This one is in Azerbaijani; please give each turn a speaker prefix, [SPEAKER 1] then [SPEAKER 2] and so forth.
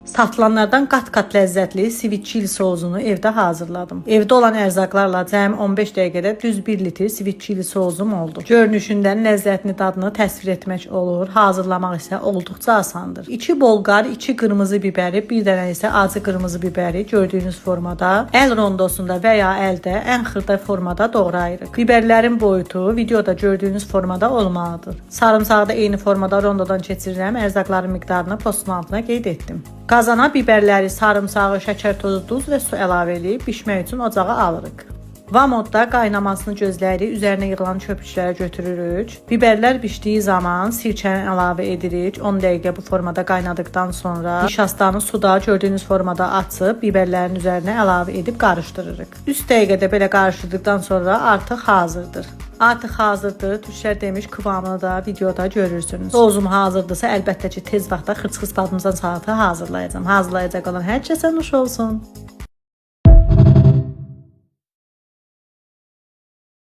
[SPEAKER 1] Satılanlardan qat-qat ləzzətli sweet chili sousunu evdə hazırladım. Evdə olan ərzaqlarla cəmi 15 dəqiqədə düz 1 litr sweet chili sousum oldu. Görünüşündən ləzzətini, dadını təsvir etmək olur. Hazırlamaq isə olduqca asandır. 2 bolqar, 2 qırmızı bibəri, bir dənə isə acı qırmızı bibəri gördüyünüz formada əl rondosunda və ya əldə ən xırda formada doğrayırıq. Biberlərin boyutu videoda gördüyünüz formada olmalıdır. Sarımsağı da eyni formada rondodan keçirirəm. Ərzaqların miqdarını postun altına qeyd etdim. Qazana biberləri, sarımsağı, şəkər tozu, duz və su əlavə edib bişmək üçün ocağa alırıq. Vamodda qaynamasını gözləyirik, üzərinə yığılan köpükləri götürürük. Biberlər bişdiyi zaman sirkəni əlavə edirik. 10 dəqiqə bu formada qaynadıqdan sonra nişastanı suda gördüyünüz formada açıb biberlərin üzərinə əlavə edib qarışdırırıq. 3 dəqiqədə belə qarışdırdıqdan sonra artıq hazırdır. Artıq hazırdır. Türklər demiş kıvamını da videoda görürsünüz. Sousum hazırdırsa əlbəttə ki, tez vaxtda xırçıxız badımcan salatı hazırlayacağam. Hazırlayacaq olan hər kəsə nuş olsun.